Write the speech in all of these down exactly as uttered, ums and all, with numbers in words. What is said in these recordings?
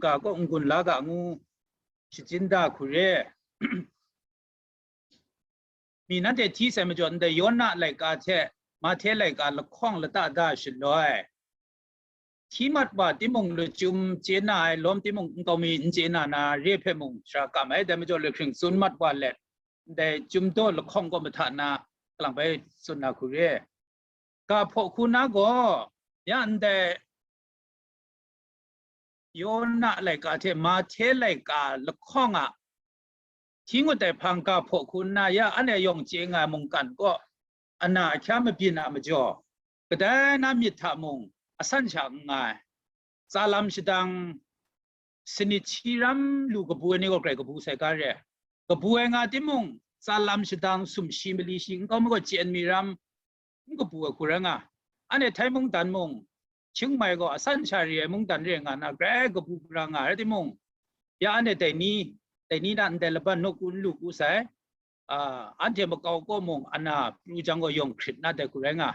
ga kaw n-gun la ga ngu shachyun da hku re. Mi nanhte hti sai majaw, ndai Yona laika hte Mahte laika lahkawng lata da shaloi, hti mat wa timung lachyum chye na ai, lawm timung nkau mi n chye na na re hpe mung shara kam ai, dai majaw lahkring tsun mat wa let, ndai chyum daw lahkawng kaw mahta na kalang bai tsun na hku re. Ga hpaw hku na gaw, ya ndai Yona laika hte Mahte laika lahkawng a hti ngut ai hpang ga hpaw hku nna, ya anhte yawng chye nga ai mungkan kaw ana ahkya mabyin a majaw, kadai na myit hta mung asan sha n nga ai. Tsalam shadang sanit shi ram lu kabu ai ni gaw grai kabu sai ga re ai. Kabu ai nga timung, tsalam shadang sumshi mali shi nkau mi gaw chyen mi ram n kabu ai hku rai nga. Anhte Htai mungdan mung, Chiang Mai gaw asan sha re ai mungdan re nga na, grai kabu gara nga ai rai timung, ya anhte dai ni, dai ni na ndai laban nawku n lu ku sai, a, anhte makau kaw mung ana pru jang gaw yawng hkrit na dai hku rai nga.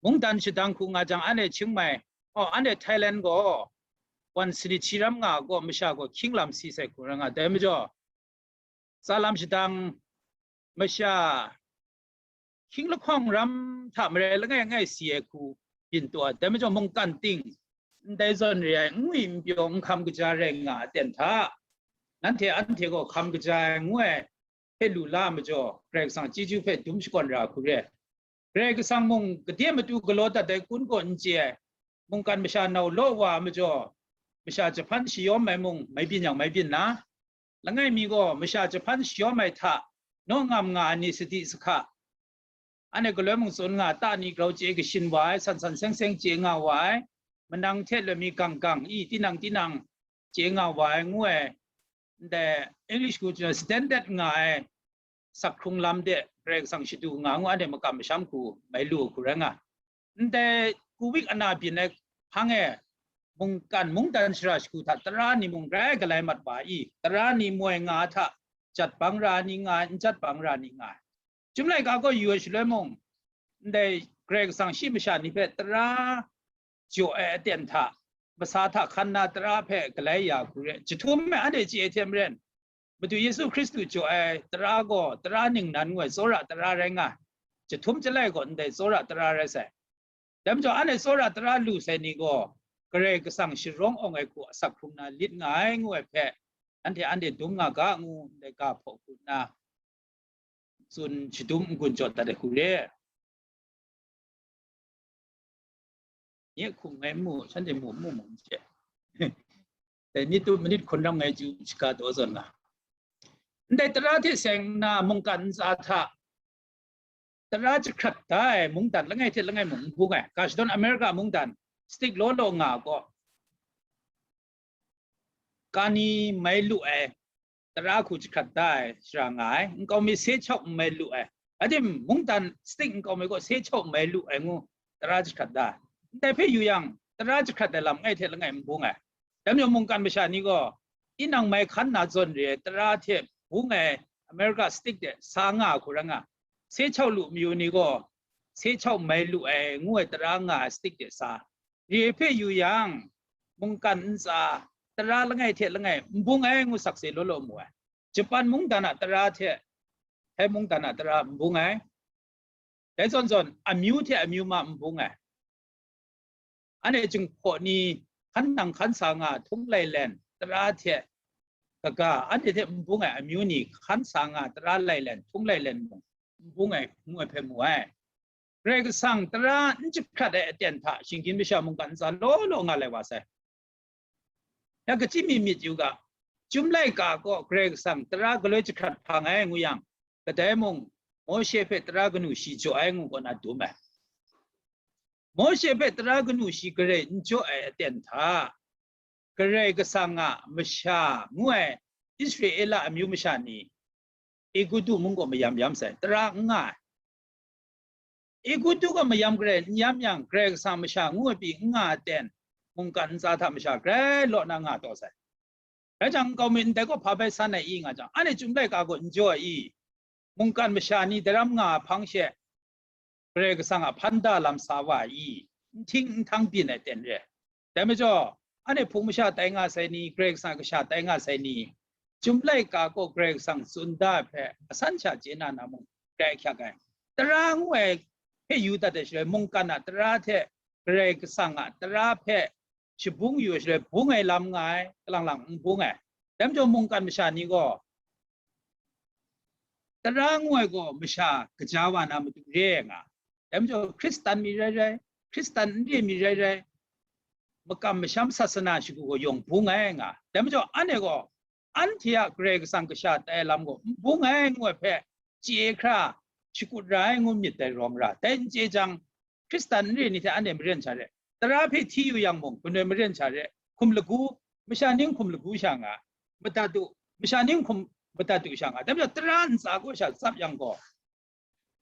Mungdan shadang hku nga jang, anhte Chiang Mai, oh, anhte Thailand gaw wan sanit shi ram nga gaw masha gaw hkying lam si sai hku rai nga. Dai majaw, tsalam shadang masha hkying lahkawng ram hta marai langai ngai si ai hku byin taw ai. Dai majaw, mungkan ting ndai zawn re ai, n ngwi n pyaw, n hkam kaja rai nga ai aten hta, nanhte anhte gaw hkam kaja ai ngu ai hpe lu la ai majaw, Karai Kasang chyeju hpe dum shakawn ra hku re. Karai Kasang mung gade matu galaw dat ai kun kaw n chye ai, mungkan masha nau law wa ai majaw, masha jahpan shayawm ai mung mai byin yang mai byin na, langai mi gaw masha jahpan shayawm ai hta naw ngam nga ai ni sadi sahka, anhte galoi mung tsun nga, ta ni grau chye kashin wa ai, san san seng seng chye nga wa ai, manang hte loi mi gang gang, i, tinang tinang chye nga wa ai ngu ai, ndai English hku standard nga ai sak hkrung lam de Karai Kasang shadu nga ngu, anhte makam masham hku mai lu hku rai nga. Ndai covid ana byin ai hpang e, mungkan mungdan shara shagu hta tara ni mung grai galai mat wa i, tara ni moi nga hta jat bang ra ni nga ai, n jat bang ra ni nga ai. Chyum laika gaw yu ai shaloi mung, ndai Karai Kasang shi masha ni hpe tara jaw ai aten hta, masa hta hkan na tara hpe galai ya hku re. Jahtum e anhte chye ai hte maren, Madu Yesu Hkristu jaw ai tara gaw tara ningnan ngu ai tsawra tara rai nga ai. Jahtum chyalai gaw ndai tsawra tara rai sai. Dai majaw, anhte tsawra tara lu sai ni gaw, Karai Kasang sharawng awng ai hku asak hkrung na lit nga ai ngu ai hpe, anhte anhte dum nga ga ngu ndai ga hpaw hku nna, tsun shadum n-gun jaw dat ai hku re. Nye hkum ngai mu, shanhte mu mu mu n chye. Dai ni tu manit hkun ram ngai chyu shaga daw zawn nga. Ndai tara hte seng nna mungkan ntsa hta tara jahkrat da ai mungdan langai hte langai mung n bung ai. Ga shadawn America mungdan, stik law law nga ai gaw, kani mai lu ai tara hku jahkrat da ai shara nga ai, nkau mi se chau n mai lu ai, adim mungdan stik nkau mi gaw se chau n mai lu ai ngu tara jahkrat da ai. Ndai hpe yu yang, tara jahkrat ai lam langai hte langai n bung ai. Dai majaw, mungkan masha ni gaw, inang mai hkan na zawn re ai tara hte bung ai America stik de sa nga ai hku rai nga, se chau lu mayu ni gaw, se chau mai lu ai ngu ai tara nga ai stik de sa. Re hpe yu yang, mungkan ntsa tara langai hte langai n bung ai ngu sakse law law mu ai. Japan mungdan a tara hte Htai mungdan a tara n bung ai. Dai zawn zawn, amyu hte amyu ma n bung ai. Anhte Jinghpaw ni hkan nang hkan sa nga htung lailen tara hte kaga, anhte hte n bung ai amyu ni hkan sa nga tara lailen htung lailen mung n bung ai, ngu ai hpe mu ai. Karai Kasang tara n jahkrat ai aten hta shinggyim masha mungkan ntsa law law nga lai wa sai. Ya, kachyi mi myit yu ga, Chyum laika gaw Karai Kasang tara galoi jahkrat hpang ai ngu yang, kadai mung Mawshe hpe tara kanu shi jaw ai ngu kaw na dum ai. Mawshe hpe tara kanu shi garai n jaw ai aten hta, Karai Kasang a masha ngu ai Israela amyu masha ni Egutu mung kaw mayam yam sai, tara n nga ai. Egutu kaw mayam garai n yam yang, Karai Kasang masha ngu ai pyi n nga ai aten, mungkan ntsa hta masha grai law na nga taw sai. Rai jang, nkau mi ndai gaw hpa bai san ai i nga jang, anhte Chyum laika gaw n jaw ai i? Mungkan masha ni daram nga ai hpang she, Karai Kasang a hpan da lam sa wa ai i? N hting n htang byin ai ten re ai. Dai majaw, anhte hpung masha tai nga sai ni, Karai Kasang a kasha tai nga sai ni, Chyum laika gaw Karai Kasang tsun da ai hpe asan sha chye na na mung, grai ahkyak ai. Tara ngu ai hpe yu dat ai shaloi, mungkan a tara hte Karai Kasang a tara hpe shabung yu ai shaloi, bung ai lam nga ai, kalang lang n bung ai. Dai majaw, mungkan masha ni gaw, tara ngu ai gaw masha kaja wa na matu re ai nga. Dai majaw, Hkristan mi rai rai, Hkristan n re mi rai rai, makam masham sasana shagu gaw yawng bung ai nga. Dai majaw, anhte gaw, anhte a Karai Kasang kasha tai lam gaw n bung ai ngu ai hpe chye hkra shakut ra ai ngu myit dai rawng ra, dai n chye jang, Hkristan n re ni hte anhte maren sha re, tara hpe hti yu yang mung, ganoi maren sha re, hkum lagu, masha ning hkum lagu sha nga, madat u, masha ning hkum madat u sha nga, dai majaw tara ntsa kaw sha tsap yang gaw,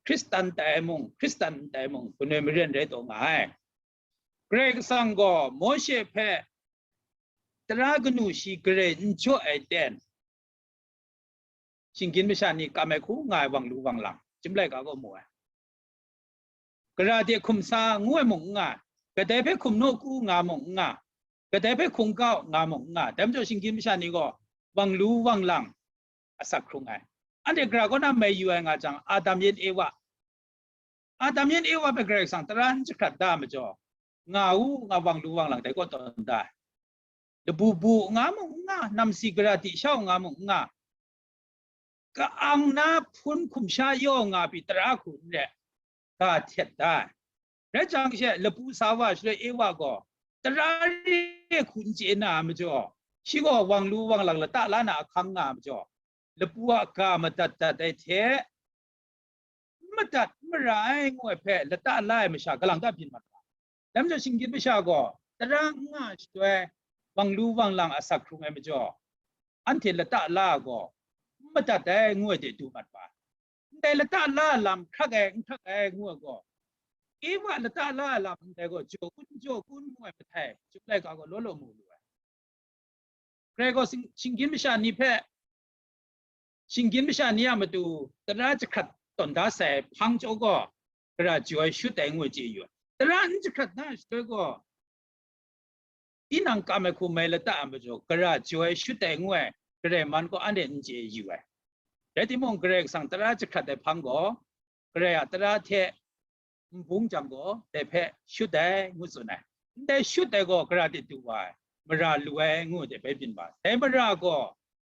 Hkristan tai mung, Hkristan n tai mung, ganoi maren rai taw nga ai. Karai Kasang gaw Mawshe hpe tara kanu shi garai n jaw ai ten, shinggyim masha ni kam ai hku nga ai wang lu wang lang, Chyum laika gaw mu ai. Gara de hkum sa ngu ai mung n nga, kadai hpe hkum nawku nga mung n nga, kadai hpe hkungkau nga mung n nga, dai majaw shinggyim masha ni gaw wang lu wang lang asak hkrung ai. Anhte gara kaw na mai yu ai nga jang, Adam yin Ewa, Adam yin Ewa hpe Karai Kasang tara n jahkrat da majaw, nga u, nga wang lu wang lang dai kaw tawn da ai. Labu bu nga mung n nga, namsi gara di shau nga mung n nga, ka-ang na hpun hkum sha yaw nga pyi tara hku n re, ga htet da ai. Rai jang she, lapu sa wa shaloi Ewa gaw tara re hku n chye na ai majaw, shi gaw wang lu wang lang lata la na ahkang nga ai majaw, lapu a ga madat dat ai hte, n madat n mara ai ngu ai hpe lata la ai masha galang ta byin mat wa. Dai majaw shinggyim masha gaw tara n nga shaloi, wang lu wang lang asak hkrung ai majaw, anhte lata la ai gaw, n madat ai ngu ai de du mat wa. Ndai lata la ai lam hkrak ai, n hkrak ai ngu ai gaw, Ewa lata la ai lam ndai gaw, jaw kun, jaw kun ngu ai mahtai, Chyum laika gaw law law mu lu ai. Karai gaw sing-, shinggyim masha ni hpe, shinggyim masha ni a matu tara jahkrat tawn da sai hpang chyaw gaw, gara jaw ai shut ai ngu ai chye yu ai. Tara n jahkrat na ai shaloi gaw, tinang kam ai hku mai lata ai majaw, gara jaw ai shut ai ngu ai, Karai man gaw anhte n chye yu ai. Rai timung, Karai Kasang tara jahkrat ai hpang gaw, Karai a tara hte n bung jang gaw, dai hpe shut ai, ngu tsun ai. Ndai shut ai gaw gara de du wa ai, mara lu ai, ngu ai de bai byin wa ai. Dai mara gaw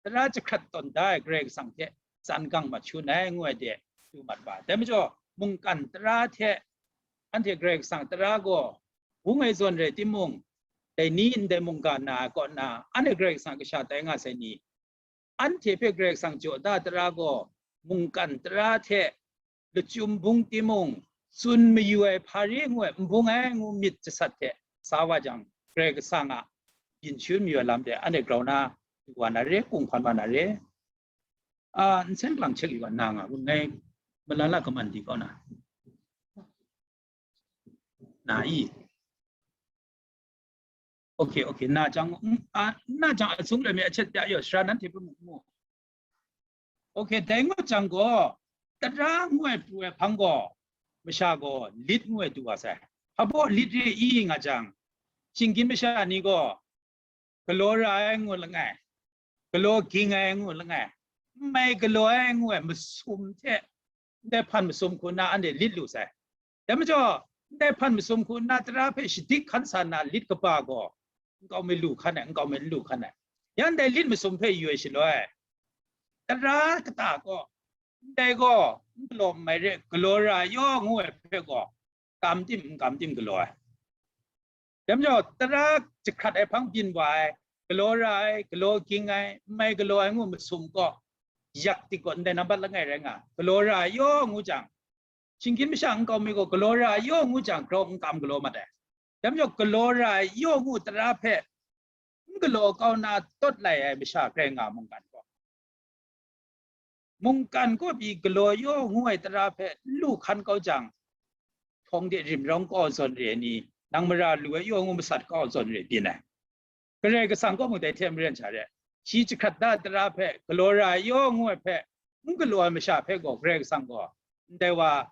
tara jahkrat tawn da ai Karai Kasang hte tsan gang mat shangun ai, ngu ai de du mat wa ai. Dai majaw, mungkan tara hte anhte Karai Kasang tara gaw bung ai zawn rai timung, dai ni ndai mungga na ai kaw na, anhte Karai Kasang kasha tai nga sai ni, anhte hpe Karai Kasang jaw da tara gaw, mungkan tara hte lachyum bung timung, tsun mayu ai hpa re ngu ai, n bung ai ngu myit jasat hte sa wa jang, Karai Kasang a byin shangun mayu ai lam de, anhte grau na, du wa na re, kung hpan wa na re. A, nsen lang chek yu wa, na nga kun ngai, malala kaman di kaw na. Na i. Okay, okay, na jang, mm, a, na jang a sung le me a chet pya yo, sara nan hte pru mu mu. Okay, dai ngut jang gaw, tara ngu ai pru ai hpang gaw, masha gaw lit ngu ai du wa sai. Hpa baw lit re i nga jang, shinggyim masha ni gaw, galaw ra ai ngu langai, galaw ging ai ngu langai, n mai galaw ai ngu ai masum hte, ndai hpan masum hku nna anhte lit lu sai. Dai majaw, ndai hpan masum hku nna tara hpe shadik hkan sa nna lit kaba gaw, nkau mi lu hkan ai, nkau mi n lu hkan ai. Yang ndai lit masum hpe yu ai shaloi, tara kata gaw, ndai gaw, n galaw n mai re, galaw ra yaw ngu ai hpe gaw, kam tim n kam tim galaw ai. Dai majaw, tara jahkrat ai hpang byin wa ai, galaw ra ai, galaw ging ai, n mai galaw ai ngu masum gaw, yak tik gaw ndai nambat langai rai nga, galaw ra ai yaw ngu jang, shinggyim masha nkau mi gaw galaw ra ai yaw ngu jang, grau n kam galaw mat ai. Dai majaw, galaw ra ai yaw ngu tara hpe n galaw kau na tawt lai ai masha grai nga mungkan gaw, mungkan kaw pyi galaw yaw ngu ai tara hpe n lu hkan kau jang, htawng de rim rawng kau zawn re ai ni, nang mara lu ai yaw ngu masat kau zawn re byin ai. Karai Kasang kaw mung dai hte maren sha re, shi jahkrat da ai tara hpe galaw ra ai yaw ngu ai hpe n galaw ai masha hpe gaw, Karai Kasang gaw, ndai wa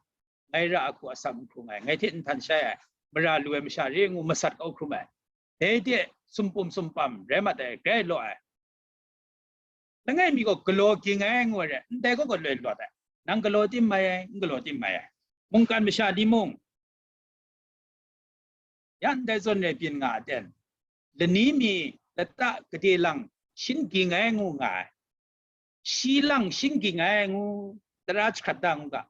ngai ra a hku asak n hkrung ai, ngai hte nhtan shai ai, mara lu ai masha re ngu masat kau hkrum ai. dai de sumpum sumpam rai mat ai, grai law ai. Langai mi gaw galaw ging ai ngu ai re, ndai gaw gaw loi lawt ai. Nang galaw tim mai ai, n galaw tim mai ai. Mungkan masha ni mung, ya ndai zawn rai byin nga a ten, lani mi lata gade lang shin ging ai ngu nga ai. Shi lang shin ging ai ngu, tara jahkrat da ngu ga.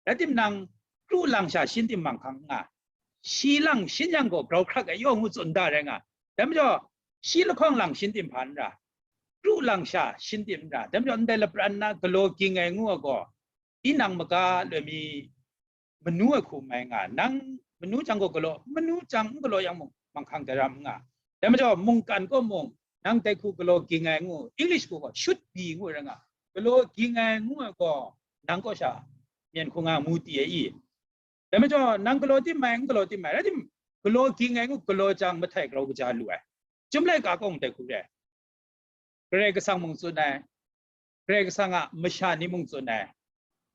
Rai timung, kru lang sha shin tim manghkang nga. Shi lang shin yang gaw grau hkrak ai yaw ngu tsun da rai nga. Dai majaw, shi lahkawng lang shin tim hpa n ra, kru lang sha shin tim n ra. Dai majaw, ndai lapran na galaw ging ai ngu ai gaw, tinang maga loi mi manu ai hku mai nga, nang manu jang gaw galaw, manu jang n galaw yang mung, manghkang daram n nga. Dai majaw, mungkan gaw mung, nang dai hku galaw ging ai ngu, English hku gaw should be ngu ai rai nga. Galaw ging ai ngu ai gaw, nang kaw sha myen hku nga mu ti ai i? Dai majaw, nang galaw tim mai, n galaw tim mai, rai tim, galaw ging ai ngu, galaw jang mahtai grau kaja lu ai. Chyum laika kaw dai hku re. Karai Kasang mung tsun ai, Karai Kasang a masha ni mung tsun ai,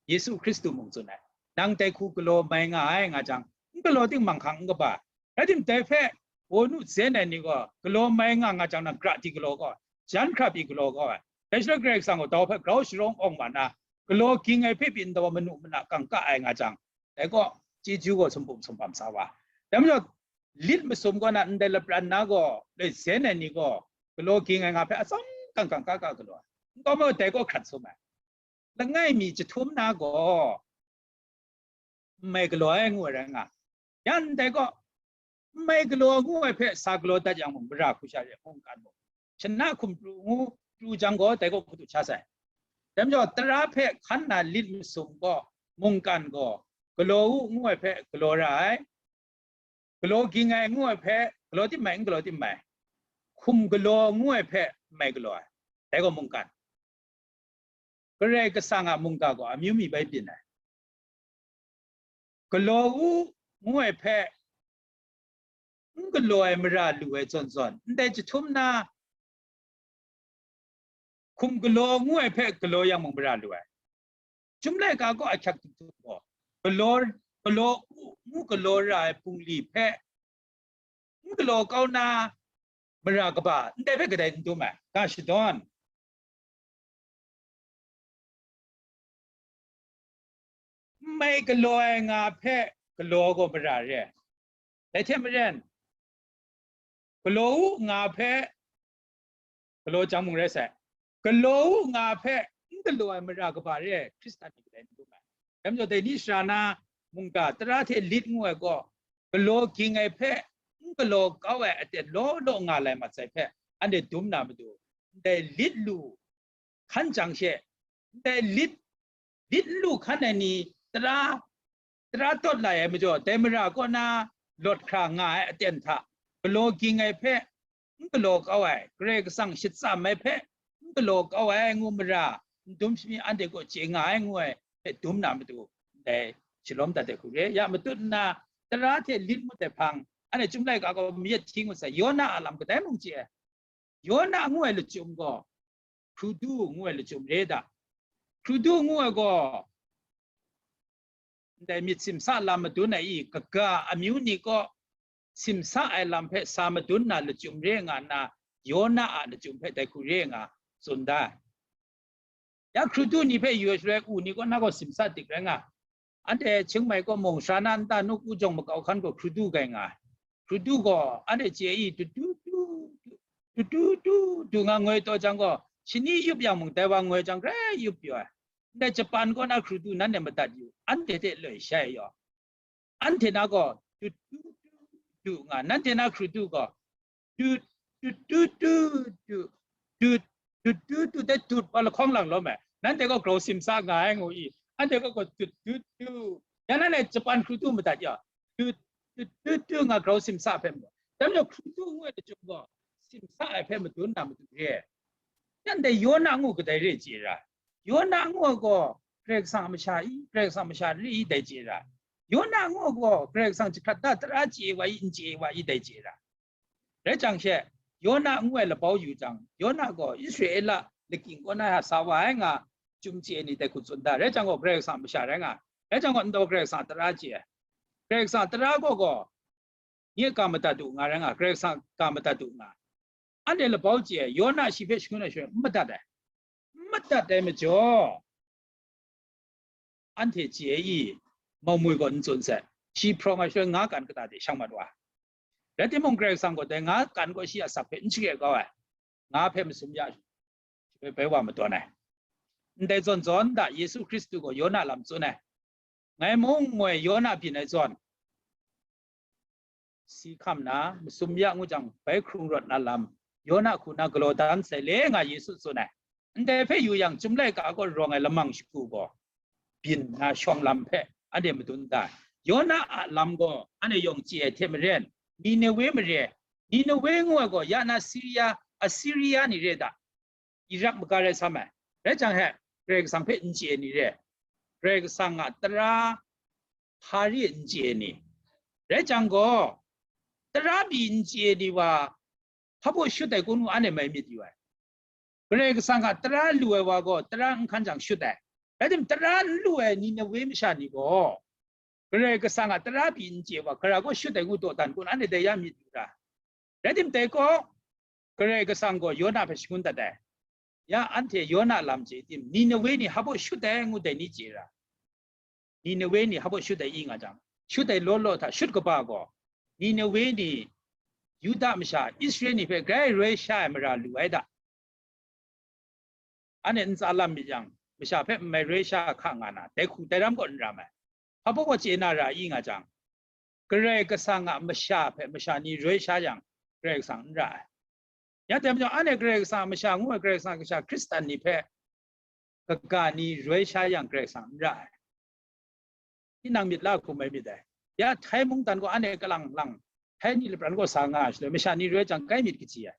Yesu Hkristu mung tsun ai, nang dai hku galaw mai nga ai nga jang, n galaw ting manghkang n kaba. Rai tim, dai hpe wonu zen ai ni gaw, galaw mai nga nga jang, nang gra di galaw gaw ai, jan hkra pyi galaw gaw ai. Dai shaloi Karai Kasang gaw dau hpe grau sharawng awng wa na, galaw ging ai hpe pyi ndaw manu mana kangka ai nga jang, dai gaw chyeju gaw sumpum sumpam sa wa. Dai majaw, lit masum kaw na ndai lapran na gaw, loi zen ai ni gaw, galaw ging ai nga hpe atsawm kangkang kaka galaw ai. N kaw maw, dai gaw hkrat sum ai. Langai mi jahtum na gaw, n mai galaw ai ngu ai rai nga. Ya ndai gaw, n mai galaw ngu ai hpe sa galaw dat yang mung, mara hku sha re mungkan mung, shana hkum pru ngu pru jang gaw, dai gaw kadut sha sai. Dai majaw, tara hpe hkan na lit masum gaw, mungkan gaw, galaw u ngu ai hpe galaw ra ai, galaw ging ai ngu ai hpe galaw tim mai, n galaw tim mai, hkum galaw ngu ai hpe n mai galaw ai, dai gaw mungkan. Karai Kasang a mungga gaw amyu mi bai byin ai. Galaw u ngu ai hpe n galaw ai mara lu ai zawn zawn, ndai jahtum na hkum galaw ngu ai hpe galaw yang mung mara lu ai. Chyum laika kaw ahkyak tuk tuk gaw, galaw, galaw u ngu galaw ra ai bungli hpe n galaw kau na mara kaba ndai hpe kadai n dum ai, ga shadawn. N mai galaw ai nga hpe galaw gaw mara re ai. Dai hte maren, galaw u nga hpe galaw jang mung rai sai. Galaw u nga hpe n galaw ai mara kaba re ai, Hkristan ni kadai n dum ai. Dai majaw, dai ni sara na mungga tara hte lit ngu ai gaw, galaw ging ai hpe n galaw kau ai aten law law nga lai mat sai hpe, anhte dum na matu, ndai lit lu hkan jang she, ndai lit, lit n lu hkan ai ni tara, tara tawt lai ai majaw, dai mara kaw na lawt hkra nga ai aten hta, galaw ging ai hpe n galaw kau ai, Karai Kasang shatsam ai hpe n galaw kau ai ngu mara, n dum shami anhte kaw chye nga ai ngu ai hpe dum na matu, ndai shalawm dat ai hku re. Ya matut nna, tara hte lit ngut ai hpang, anhte Chyum laika gaw mayat hti ngut sai, Yona a lam kadai mung chye ai. Yona ngu ai lachyum gaw, Hkrudu ngu ai lachyum re da. Hkrudu ngu ai gaw, ndai myit simsa lam madun ai i, kaga amyu ni kaw simsa ai lam hpe sa madun na lachyum re nga nna, Yona a lachyum hpe dai hku re nga tsun da ai. Ya Hkrudu ni hpe yu ai shaloi, u ni kaw na gaw simsa dik rai nga. Anhte Chiang Mai kaw mung, sara na nta nawku jawng makau hkan gaw Hkrudu gai nga ai. Hkrudu gaw anhte chye i, tutu tu, tutu tu, tu nga ngoi taw jang gaw, shani yup yang mung, dai wa ngoi jang grai yup pyaw ai. Ndai Japan kaw na Hkrudu nanhte madat yu, anhte hte loi shai yaw. Anhte na gaw, tutu tu, tu nga, nanhte na Hkrudu gaw, tut, tut, tut, tut, tut, tut, tut, tut, tut, dai tut wa lahkawng lang lawm ai. Nanhte gaw grau simsa nga ai ngu i, anhte gaw, gaw tut, tut, tut. Ya nanhte Japan Hkrudu madat ya, tut, tut, tut, tut nga grau simsa hpe mu. Dai majaw Hkrudu ngu ai lachyum gaw, simsa ai hpe madun na matu re. Nanhte Yona ngu kadai re chye ra? Yona ngu ai gaw, Karai Kasang a masha i, Karai Kasang a masha re i dai chye ra? Yona ngu ai gaw, Karai Kasang jahkrat da tara chye wa i, n chye wa i dai chye ra? Rai jang she, Yona ngu ai labau yu jang, Yona gaw Israela lakying kaw na sa wa ai nga, chyum chye ni dai hku tsun da. Rai jang gaw, Karai Kasang a masha rai nga, rai jang gaw, ndau Karai Kasang a tara chye ai. Karai Kasang a tara gaw gaw, nye ka madat u nga rai nga, Karai Kasang ka madat u nga. Anhte labau chye ai, Yona shi hpe shangun ai shaloi n madat ai. N madat ai majaw, anhte chye ai i, Mawmui gaw n tsun sai. Shi hprawng ai shaloi nga kan kata de shang mat wa. Rai timung, Karai Kasang gaw dai nga kan gaw shi a asak hpe n share kau ai. Nga hpe masum ya, shi hpe bai wa madawn ai. Ndai zawn zawn da Yesu Hkristu gaw Yona lam tsun ai. Ngai mung moi Yona byin ai zawn, si hkam na, masum ya ngu jang, bai hkrung rawt na lam, Yona hku na galaw dan sai le nga Yesu tsun ai. Ndai hpe yu yang, Chyum laika kaw rawng ai lamang shagu gaw byin na shawng lam hpe anhte madun da. Yona a lam gaw anhte yawng chye ai hte maren, Ninewe mare, Ninewe ngu ai gaw ya na Siria, Asiria ni re da, Irak maga rai sam ai. Rai jang he, Karai Kasang hpe n chye ni re, Karai Kasang a tara hpa ri n chye ni. Rai jang gaw, tara pyi n chye ni wa, hpa baw shut ai kun ngu anhte mai myit yu ai. Karai Kasang a tara lu ai wa gaw, tara n hkan jang shut ai. Rai tim, tara n lu ai Ninewe masha ni gaw, Karai Kasang a tara pyi n chye wa, gara gaw shut ai ngu dawdan kun anhte dai ya myit yu ra. Rai tim, dai gaw, Karai Kasang gaw Yona hpe shangun dat ai. Ya anhte Yona lam chye tim, Ninewe ni hpa baw shut ai ngu dai ni chye ra. Ninewe ni hpa baw shut ai i nga jang, shut ai law law hta shut kaba gaw, Ninewe ni Yuda masha, Israel ni hpe grai roi sha ai mara lu ai da. Anhte ntsa lam myit yang, masha hpe n mai roi sha hka nga na, dai hku dai ram gaw n ram ai. Hpa baw gaw chye na ra i nga jang, Karai Kasang a masha hpe masha ni roi sha yang, Karai Kasang n ra ai. Ya dai majaw, anhte Karai Kasang a masha ngu ai, Karai Kasang a kasha Hkristan ni hpe kaga ni roi sha yang, Karai Kasang n ra ai. Tinang myit la hkum ai myit dai. Ya, Htai mungdan gaw anhte kalang lang, Htai ni lapran gaw sa nga ai shaloi, masha ni roi jang kai myit kaji ai.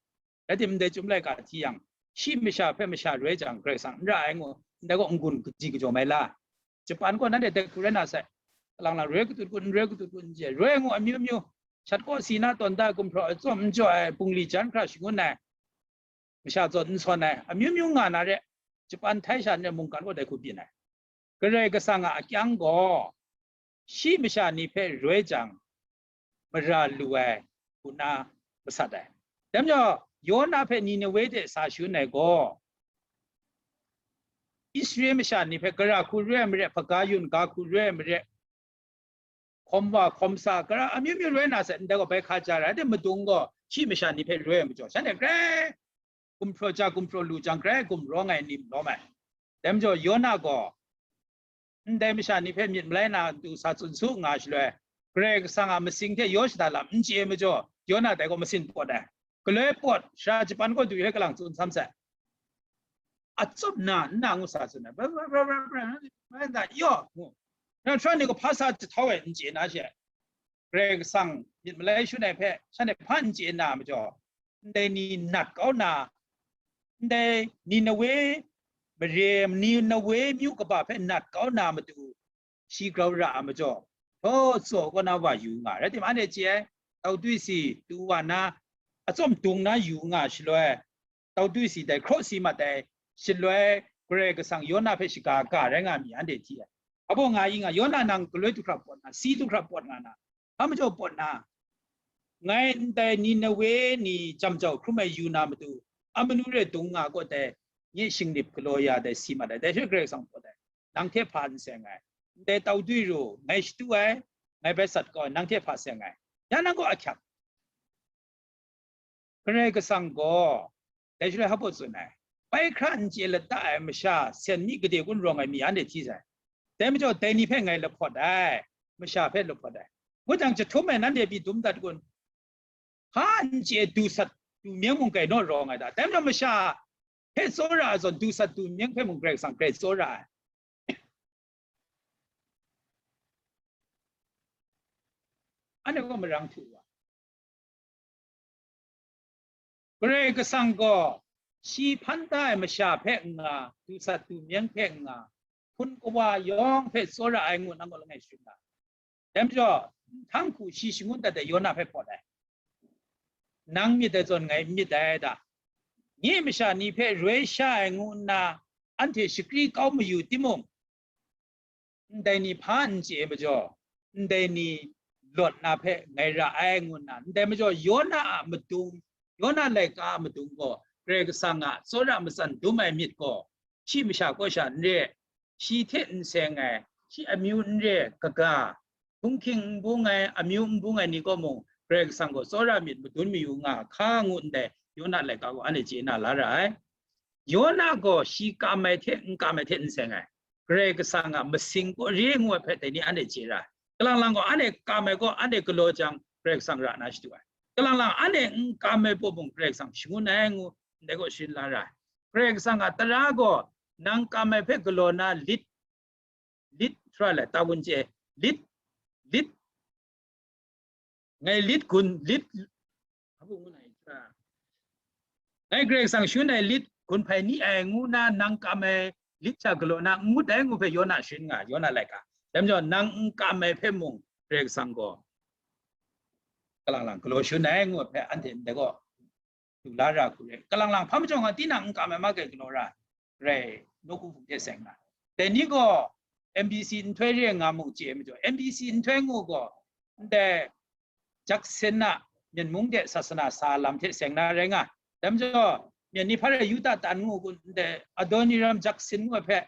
Rai tim, ndai Chyum laika hti yang, shi masha hpe masha roi jang, Karai Kasang n ra ai ngu, ndai gaw n-gun kaji kajawm ai la. Japan gaw nanhte dai hku rai na sai. Kalang lang roi katut kun, n roi katut kun, n chye, roi ngu amyu myu, shat kaw si na tawn da, gumhpraw ai tsawm n jaw ai, bungli jan hkra shangun ai, masha zawn n sawn ai, amyu myu nga na re, Japan, Htai sha n re, mungkan gaw dai hku byin ai. Karai Kasang a akyang gaw, shi masha ni hpe roi jang, mara lu ai, hku na masat ai. Dai majaw, Yona hpe Ninewe de sa shangun ai gaw, Israel masha ni hpe gara hku roi ai mare, hpaga yun ga hku roi ai mare, hkawm wa hkawm sa, gara amyu myu roi na sai, ndai gaw bai hka ja ra ai, de madung gaw shi masha ni hpe roi ai majaw, shanhte grai gumhpraw ja, gumhpraw lu jang, grai gumrawng ai ni lawm ai. Dai majaw, Yona gaw ndai masha ni hpe myit malai na du sa tsun su nga shaloi, Karai Kasang a masing hte yaw shada lam n chye ai majaw, Yona dai gaw masin pawt ai. Galoi pawt, sara Japan gaw du hpe kalang tsun sam sai. Atsawm na, nna ngu sa tsun ai. Bra, bra, bra, bra, bra, bra, bra, yaw, ngu. Nang hpra ni gaw hpa sa jahtau ai n chye na she. Karai Kasang myit malai shun ai hpe, shanhte hpa n chye na majaw, ndai ni nat kau na, ndai Ninewe mare, Ninewe myu kaba hpe nat kau na matu, shi grau ra ai majaw, htaw tsaw kaw na wa yu nga ai. Rai timung, anhte chye ai, tau twi si tu wa na, atsawm dung na yu nga shaloi, tau twi si dai hkraw si mat ai, shaloi Karai Kasang Yona hpe shaga ga rai nga mi anhte hti ai. Hpa baw nga i nga, Yona nang galoi du hkra pawt na, si du hkra pawt nga na, hpa majaw pawt na, ngai ndai Ninewe ni jam jau hkrum ai yu na matu, amanu re dung nga gaw dai, nye shingnip galaw ya dai si mat ai, dai hte Karai Kasang pawt ai, nang hte hpa n seng ai, ndai tau twi ru, ngai shatu ai, ngai bai sat kau ai, nang hte hpa seng ai, ya nang gaw ahkyak. Karai Kasang gaw dai shaloi hpa baw tsun ai, bai hkra n chye lata ai masha sen mi gade kun rawng ai mi anhte hti sai. Dai majaw dai ni hpe ngai lahpawt ai, masha hpe lahpawt ai. Ngu jang, jahtum e nanhte pyi dum dat kun? Hpa n chye du sat du myeng mung grai naw rawng ai ta? Dai majaw masha hpe tsawra ai zawn, du sat du myeng hpe mung Karai Kasang grai tsawra ai. Anhte gaw marang htu wa. Karai Kasang gaw shi hpan da ai masha hpe n nga, du sat du myeng hpe n nga, hpun kawa yawng hpe tsawra ai ngu nang gaw langai sharin nga. Dai majaw, nhtang hku shi shangun dat ai Yona hpe pawt ai. Nang myit ai zawn ngai n myit ai da? Nye masha ni hpe roi sha ai ngu nna anhte shakri kau mayu timung, ndai ni hpa n chye ai majaw, ndai ni lawt na hpe ngai ra ai, ngu nna, ndai majaw Yona a madung, Yona laika a madung gaw Karai Kasang a tsawra matsan dum ai myit gaw, shi masha kaw sha n re, shi hte n seng ai, shi amyu n re ai kaga, htunghking n bung ai, amyu n bung ai ni gaw mung, Karai Kasang gaw tsawra myit madun mayu nga hka ngu ndai Yona laika gaw anhte chye na la ra ai. Yona gaw shi kam ai hte n kam ai hte n seng ai. Karai Kasang a masing kaw re ngu ai hpe dai ni anhte chye ra ai. Kalang lang gaw anhte kam ai gaw anhte galaw jang, Karai Kasang ra na shadu ai. Kalang lang anhte n kam ai pawt mung Karai Kasang shangun ai ngu ndai gaw sharin la ra ai. Karai Kasang a tara gaw nang kam ai hpe galaw na lit, lit htra le, ta gun chye, lit, lit, ngai lit gun, lit, ngai Karai Kasang shangun ai lit gun hpai ni ai ngu na, nang kam ai lit sha galaw na n ngut ai ngu hpe Yona sharin nga, Yona laika. Dai majaw nang n kam ai hpe mung Karai Kasang gaw kalang lang galaw shangun ai ngu ai hpe anhte ndai gaw du la ra hku re. Kalang lang hpa majaw nga tinang n kam ai ma kai galaw ra, rai nawku hpung hte seng na. Dai ni gaw M B C nhtoi re nga mung chye ai majaw, M B C nhtoi ngu gaw ndai Jaksin a Myen mung de sasana sa lam hte seng na rai nga. Dai majaw, Myen ni hpa rai Yuda tan ngu kun ndai Adoniram Jaksin ngu ai hpe,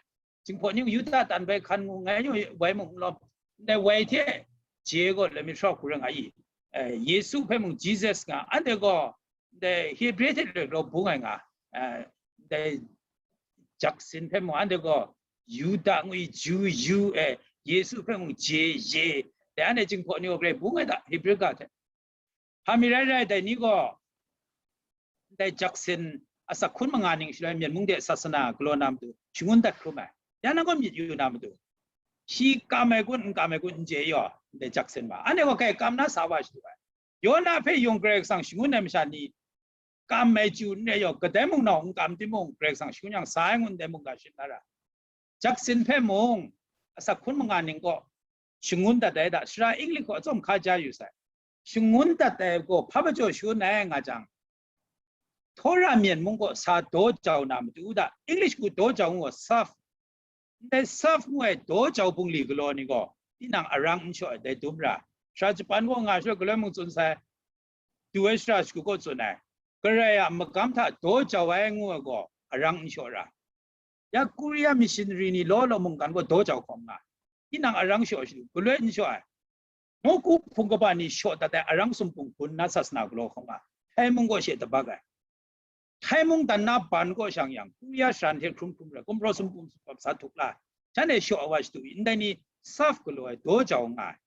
Jinghpaw ni Yuda tan bai hkan ngu ngai nyu wai mung n lawm. Ndai wai hte je gaw lamit hkra hku rai nga i. Eh, Yesu hpe mung Jesus nga, anhte gaw ndai Hebre hte rai galaw bung ai nga, eh, ndai Jaksin hpe mung anhte gaw Yuda ngu i, Ju, Yu, eh, Yesu hpe mung je, ye, dai anhte Jinghpaw ni gaw grai bung ai da, Hebre ga hte. Hpa mi rai rai, dai ni gaw ndai Jaksin asak hkun manga ning shaloi Myen mung de sasana galaw na matu shangun dat hkrum ai. Ya nang gaw myit yu na matu, shi kam ai kun, n kam ai kun, n chye yaw, ndai Jaksin ma. Anhte gaw kai kam na sa wa shadu ai. Yona hpe yung Karai Kasang shangun ai masha ni kam ai chyu n rai yaw, kadai mung nau n kam timung, Karai Kasang shangun yang sa ai ngu ndai mungga sharin la ra. Jaksin hpe mung, asak hkun manga ning gaw shangun dat ai da, Sara English gaw atsawm hka ja yu sai. Shangun dat ai gaw hpa majaw shangun ai nga jang, Tora Myen mung gaw sa daw jau na matu da, English gaw daw jau ngu gaw serve. Ndai serve ngu ai daw jau bungli galaw ni gaw, tinang arang n shaw ai dai dum ra. Sara Japan gaw nga shaloi galoi mung tsun sai, du ai sara shagu gaw tsun ai, Karai a magam hta daw jau ai ngu ai gaw, arang n shaw ra. Ya Korea missionary ni law law mungkan gaw daw jau hkawm nga, tinang arang shaw shadu, galoi n shaw ai. Nawku hpung kaba ni shaw dat ai arang sumpung gun na sasana galaw hkawm nga, Thai mung gaw she tabak ai. Thai mung dan na ban kaw shang yang, Korea sara hte hkrum hkrum rai, gumhpraw sumpung sumpap sa tuk la, shanhte shaw ai wa shadu i, ndai ni serve galaw ai, daw jau nga ai.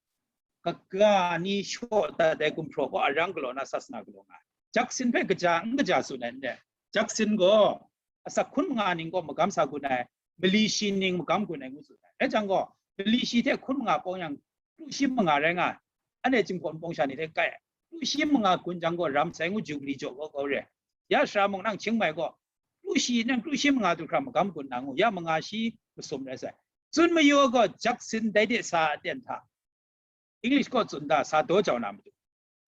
Kaga ni shaw dat ai gumhpraw gaw arang galaw na sasana galaw nga ai. Jaksin hpe kaja n kaja tsun ai n re. Jaksin gaw asak hkun manga ning gaw magam sa gun ai, mali shi ning magam gun ai ngu tsun ai. Rai jang gaw, mali shi hte hkun manga pawng yang, kru shi manga rai nga ai. Anhte Jinghpaw Wunpawng sha ni hte kai ai. Kru shi manga gun jang gaw, ram sai ngu Jubili jaw kau kau re ai. Ya sara mung nang Chiang Mai gaw, kru shi nang kru shi manga du hkra magam gun na ngu, ya manga shi masum rai sai. Tsun mayu gaw, Jaksin dai de sa aten hta, English gaw tsun da, sa daw jau na matu,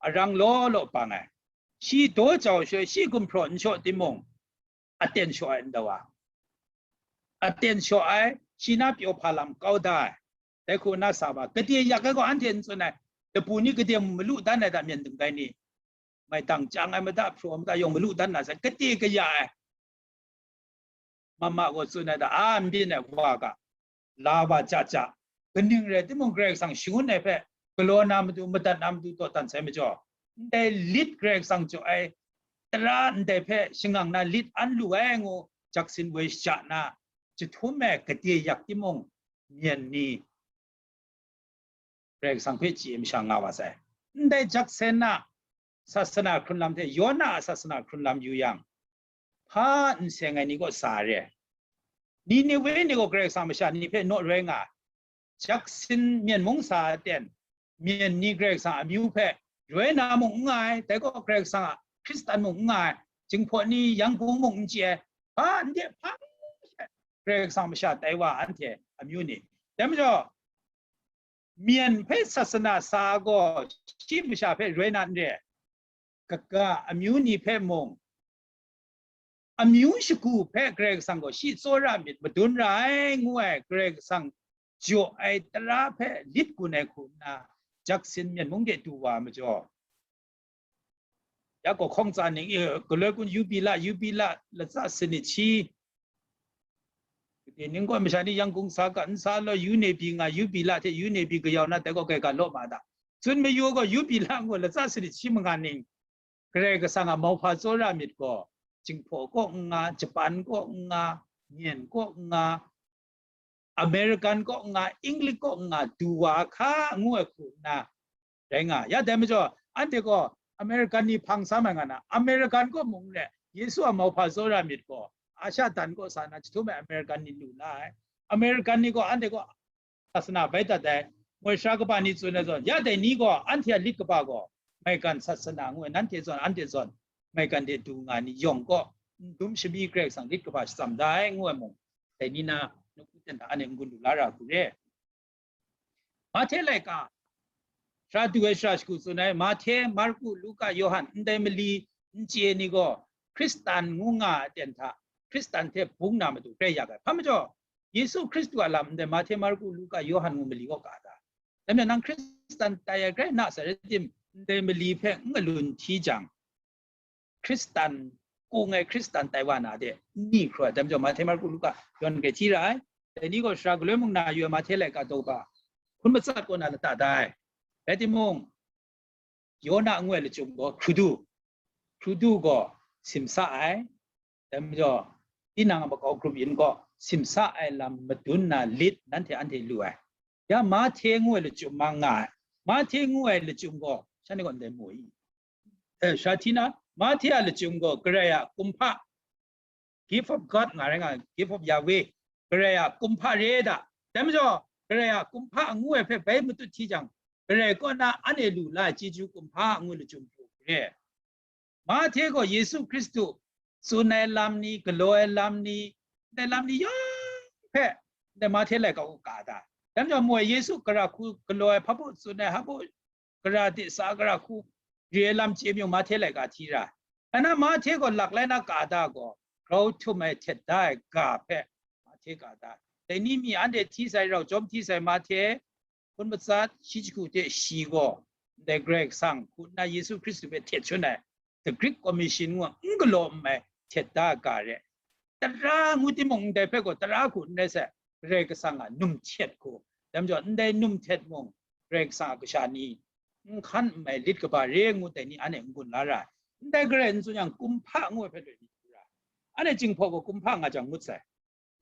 arang law law bang ai. Shi daw jau shaloi, shi gumhpraw n shaw timung, aten shaw ai ndau a, aten shaw ai, shi na pyaw hpa lam kau da ai. Dai hku na sa wa, gade yak ai gaw anhte n tsun ai, lapu ni gade malu dan ai da, myen dum kai ni, maitang chyang ai mada, hpraw ai mada yawng malu dan na sai, gade kaya ai. Mama gaw tsun ai da, a n byin ai wa ga, la wa ja ja, kaning rai timung, Karai Kasang shangun ai hpe galaw na matu, madat na matu, dawdan sai majaw, ndai lit Karai Kasang jaw ai tara ndai hpe shangang na lit an lu ai ngu, Jaksin woi shaja na, jahtum e gade yak timung, myen ni Karai Kasang hpe chye masha nga wa sai. Ndai Jaksin a sasana hkrun lam hte Yona a sasana hkrun lam yu yang, hpa n seng ai ni kaw sa re ai. Niniwe ni gaw Karai Kasang masha ni hpe naw roi nga ai. Jaksin myen mung sa aten, myen ni Karai Kasang amyu hpe roi na mung n nga ai, dai gaw Karai Kasang a Hkristan mung n nga ai, Jinghpaw ni, Yanghpung mung n chye ai, hpa n de hpa she Karai Kasang masha tai wa anhte amyu ni. Dai majaw, myen hpe sasana sa gaw shi masha hpe roi na n re ai. Kaga amyu ni hpe mung, amyu shagu hpe Karai Kasang gaw shi tsawra myit madun ra ai, ngu ai Karai Kasang jaw ai tara hpe lit gun ai hku nna, Jackson myen mung de du wa majaw, ya gaw hkawng tsa ning, e, galoi kun yu pyi la, yu pyi la, latsa sanit shi. Ning gaw masha ni Yangon sa ga, n sa law, yu ne pyi nga, yu pyi la hte yu ne pyi kayau na, dai gaw kai ga law ma da. Tsun mayu gaw yu pyi la ngu, latsa sanit shi manga ning, Karai Kasang a mauhpa tsawra myit gaw, Jinghpaw kaw n nga, Japan kaw n nga, Myen kaw n nga, American kaw n nga, English kaw n nga, du wa hka ngu ai hku nna rai nga. Ya dai majaw, anhte gaw American ni hpang sa mai nga na, American kaw mung le Yesu a mauhpa tsawra myit gaw, Asha dan kaw sa na, jahtum ai American ni lu la ai. American ni gaw anhte kaw sasana bai dat ai, moi sara kaba ni tsun ai zawn, ya dai ni gaw, anhte a lit kaba gaw, maigan sasana ngu ai, nanhte zawn, anhte zawn, maigan de du nga ni yawng kaw, n dum shabyi Karai Kasang lit kaba shatsam da ai, ngu ai mung, dai ni na, nawku ten hta anhte n-gun lu la ra hku re. Mahte laika, sara du ai sara shagu tsun ai, Mahte, Marku, Luka, Yawhan, ndai mali n chye ni gaw, Hkristan ngu nga ai aten hta, Hkristan hte bung na matu rai ya ai. Hpa majaw, Yesu Hkristu a lam ndai Mahte, Marku, Luka, Yawhan ngu mali kaw ka ta? Dai majaw nang Hkristan tai ai grai na sai rai tim, ndai mali hpe n galun hti jang, Hkristan, kung ai Hkristan tai wa na de, n ni hkru ai. Dai majaw Mahte, Marku, Luka, Yawhan grai hti ra ai. Dai ni gaw sara galoi mung na yu ai Mahte laika daw ba, hkun matsat kaw na lata da ai. Rai timung, Yona ngu ai lachyum gaw hkrudu, hkrudu gaw simsa ai, dai majaw, tinang a makau grup yin gaw simsa ai lam madun na lit nanhte anhte lu ai. Ya Mahte ngu ai lachyum mang nga ai. Mahte ngu ai lachyum gaw, shanhte gaw ndai mu i? Eh, sara hti na, Mahte a lachyum gaw Karai a kumhpa, gift of God nga rai nga, gift of Yahweh, Karai a kumhpa re da. Dai majaw, Karai a kumhpa ngu ai hpe bai matut hti jang, Karai kaw na anhte lu la ai chyeju kumhpa ngu lachyum hku re. Mahte gaw Yesu Hkristu tsun ai lam ni, galaw ai lam ni, ndai lam ni yawng hpe, ndai Mahte laika kaw ka da. Dai majaw, mu ai Yesu gara hku galaw ai, hpa baw tsun ai, hpa baw gara de sa gara hku re ai lam chye mayu Mahte laika hti ra. Ana Mahte gaw lak lai na ka da gaw, grau htum ai htet da ai ga hpe Mahte ka da. Dai ni mi anhte hti sai rau jawm hti sai Mahte, hkun matsat, shi jahku hte shi gaw, ndai Karai Kasang hku nna Yesu Hkristu hpe htet shangun ai, the Great Commission ngu n galaw n mai htet da ai ga re. Tara ngu timung ndai hpe gaw tara hku n rai sai, Karai Kasang a num htet hku. Dai majaw, ndai num htet mung, Karai Kasang a kasha ni, n hkan n mai lit kaba re ngu dai ni anhte n-gun la ra ai. Ndai garai n tsun yang, kumhpa ngu ai hpe loi ni hku ra. Anhte Jinghpaw gaw kumhpa nga jang ngut sai.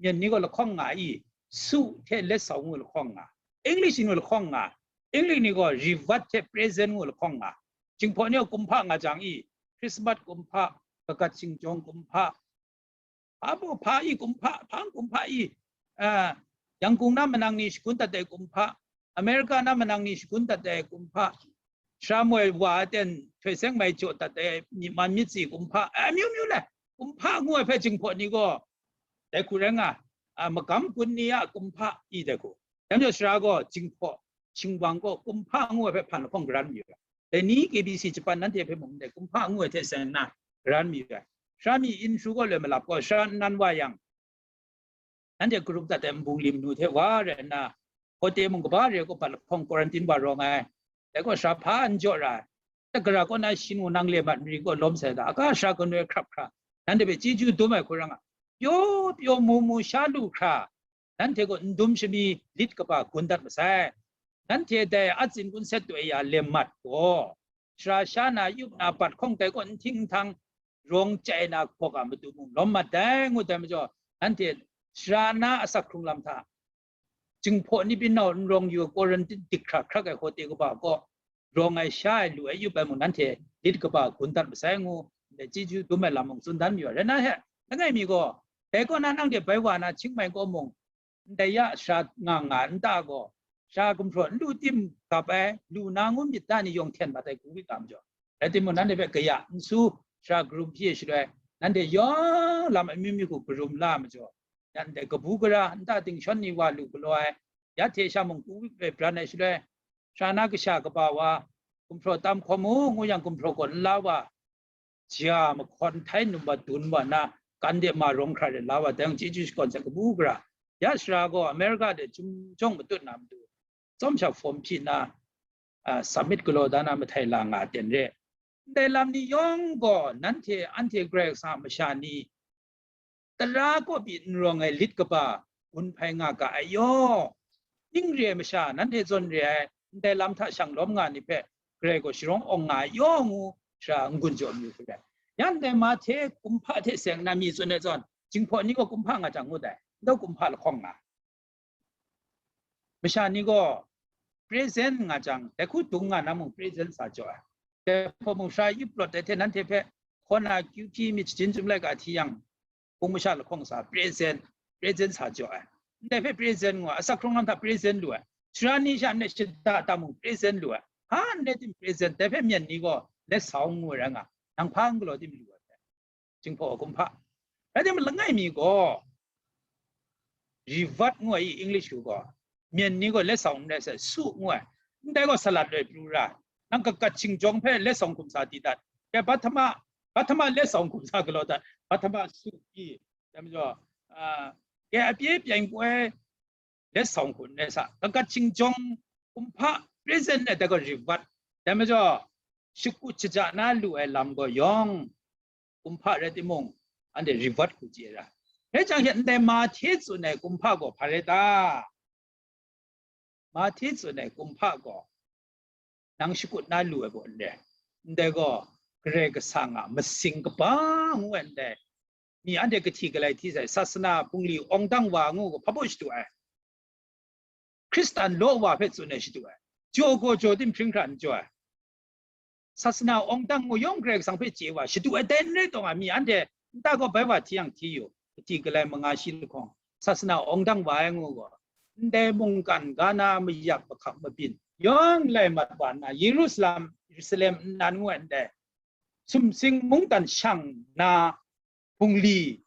Myen ni gaw lahkawng nga i, su hte let sau ngu lahkawng nga. English ni lahkawng nga. English ni gaw reverb hte present ngu lahkawng nga. Jinghpaw ni gaw kumhpa nga jang i, Christmas kumhpa, kagat shingjawng kumhpa, hpa baw hpa i kumhpa, hpang kumhpa i, ah, Yangon na manang ni shagun dat ai kumhpa, America na manang ni shagun dat ai kumhpa, sara moi wa aten htoi seng mai jaw dat ai myi man myit si kumhpa, ai, amyu myu le, kumhpa ngu ai hpe Jinghpaw ni gaw, dai hku rai nga, a, magam gun ni a kumhpa i dai hku. Dai majaw sara gaw Jinghpaw, Shingwang gaw kumhpa ngu ai hpe hpan lahkawng garan mayu ai. Dai ni K B C Japan nanhte hpe mung dai kumhpa ngu ai hte seng nna garan mayu ai. Sara myi Inhru gaw loi malap gaw, sara nnan wa yang, nanhte karup dat ai nbung lim nu hte wa rai nna, hotel mung kaba re kaw pat lahkawng quarantine wa rawng ai. Dai gaw sara hpa n jaw ra ai. Dai gara kaw na shin wu nang le mat mari kaw lawm sai da, aga sara ganoi hkrap hkra, nanhte hpe chyeju dum ai hku rai nga, pyaw pyaw mu mu sha lu hkra, nanhte gaw n dum shami lit kaba gun dat masai. Nanhte dai a tsin kun set toi ya lem mat gaw, sara sha na yup na bat hkawng dai kaw n hting n htang, rawng chyai na hkawk a matu mung lawm mat dai, ngu dai majaw, nanhte sara na asak hkrung lam hta, Jinghpaw ni byin nau n rawng yu ai quarantine dik hkra hkrak ai hkawte kaba kaw, rawng ai sha ai lu ai yup ai mung nanhte lit kaba gun dat masai ngu, ndai chyeju dum ai lam mung tsun dan mayu ai. Rai nna hte, langai mi gaw, dai kaw na nanhte bai wa na Chiang Mai kaw mung, ndai ya sara nga nga nta gaw, sara gumhpraw n lu tim gap ai, lu na ngu myit ta ni yawng hten mat ai, Covid a majaw. Rai timung, nanhte hpe kaya n su, sara karum hpyi ai shaloi, nanhte yawng lam amyu myu hku karum la ai majaw, yan dai kabu gara, nta ting shawn ni wa lu galaw ai, ya hte sha mung Covid hpe bran ai shaloi, sara na kasha kaba wa, gumhpraw tam hkawm u ngu yang, gumhpraw gaw n la wa, ja mahkawn htai num wa dun wa na, kan de ma rawng hkra de la wa, dai yang chyeju shakawn sai kabu gara. Ya sara gaw America de chyum jawng matut na matu, tsawm sha hpawm hpyi nna, a, submit galaw da na mahtai la nga ten re. Ndai lam ni yawng gaw nanhte anhte Karai Kasang a masha ni tara kaw pyi n rawng ai lit kaba gun hpai nga ga ai yaw, ning re ai masha, nanhte zawn re ai ndai lam hta shang lawm nga ni hpe Karai gaw sharawng awng nga ai yaw ngu sara n-gun jaw mayu hku rai. Ya ndai Mahte kumhpa hte seng nna mi tsun ai zawn, Jinghpaw ni gaw kumhpa nga jang ngut ai, ndau kumhpa lahkawng nga. Masha ni gaw present nga jang, dai hku dung nga na mung present sa jaw ai. Dai hpawt mung sara yup lawt ai hte nanhte hpe hkaw na kyu hpyi myit shajin chyum laika hti yang, hpung masha lahkawng sa present, present sa jaw ai. Ndai hpe present ngu ai, asak hkrung lam hta present lu ai. Sara ni sha nne shada da mung present lu ai. Hpa nne tim present, dai hpe myen ni gaw let sa ngu ai rai nga, nang hpa n galaw tim lu ai hpe. Jinghpaw kumhpa. Rai timung, langai mi gaw reward ngu ai i, English yu gaw, myen ni gaw let sa n rai sai, su ngu ai. Ndai gaw salat loi pru ra, nang kakat shingjawng hpe let sa hkum sa di dat. Ke pahtama, pahtama let sa hkum sa galaw dat, pahtama su i, dai majaw, a, ke apye pyeng poi let sa hkum rai sa, kakat shingjawng kumhpa present ai dai gaw reward. Dai majaw, shakut shaja na lu ai lam gaw yawng, kumhpa rai timung, anhte reward hku chye ra. Rai jang she ndai Mahte tsun ai kumhpa gaw hpa rai ta? Mahte tsun ai kumhpa gaw nang shakut na lu ai gaw n re. Ndai gaw Karai Kasang a masing kaba ngu ai ndai. Mi anhte kahti galai hti sai, sasana bungli awng dang wa ngu gaw hpa baw shadu ai? Hkristan law wa hpe tsun ai shadu ai. Jaw gaw jaw tim hpring hkra n jaw ai. Sasana awng dang ngu yawng Karai Kasang hpe chye wa shadu ai dai n rai taw nga, mi anhte nta gaw bai wa hti yang hti yu, kahti galai manga shi lahkawng, sasana awng dang wa ai ngu gaw, ndai mungkan ga na mayak mahkam mabyin yawng lai mat wa nna, Yerusalem, Yerusalem nnan ngu ai ndai sumsing mungdan shang na bungli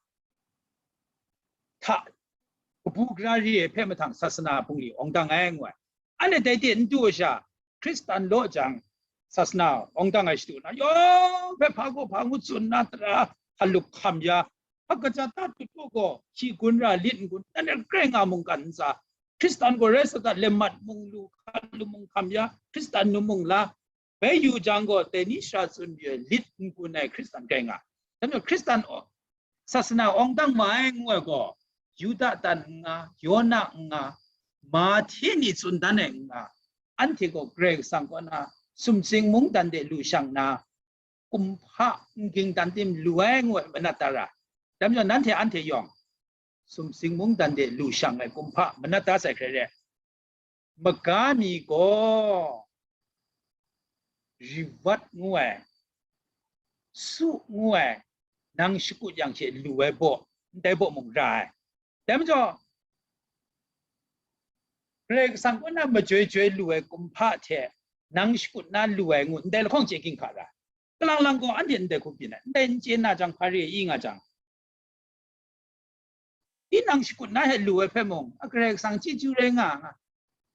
hta kabu gara re ai hpe mahtang sasana bungli awng dang ai ngu ai. Anhte dai de n du ai sha, Hkristan law jang, sasana awng dang ai shadu na, yawng hpe hpa gaw hpa ngu tsun na, tara hkalup hkam ya, hpa kaja ta tut gaw gaw, shi gun ra lit n-gun, nanhte grai nga mungkan n tsa, Hkristan gaw rai sa dat, lemmat mung lu, hkalup mung hkam ya, Hkristan nu mung la, bai yu jang gaw, dai ni sara tsun yu ai lit n-gun ai Hkristan grai nga. Dai majaw Hkristan aw-, sasana awng dang ma ai ngu ai gaw, Yuda dan n nga, Yona n nga, Mahte ni tsun dan ai n nga, anhte gaw Karai Kasang kaw na sumsing mungdan de lu shang na, kumhpa n ging dan tim lu ai ngu ai manat da ra. Dai majaw nanhte anhte yawng, sumsing mungdan de lu shang ai kumhpa manat da sai hkrai re. Maga mi gaw reward ngu ai, su ngu ai, nang shakut yang she lu ai baw, ndai baw mung ra ai. Dai majaw, Karai Kasang kaw na majoi joi lu ai kumhpa hte nang shakut na lu ai ngu ndai lahkawng chye ginhka ra. Kalang lang gaw anhte ndai hku byin ai, ndai n chye na jang, hpa re i nga jang, tinang shakut na he lu ai hpe mung, a Karai Kasang chyeju rai nga nga.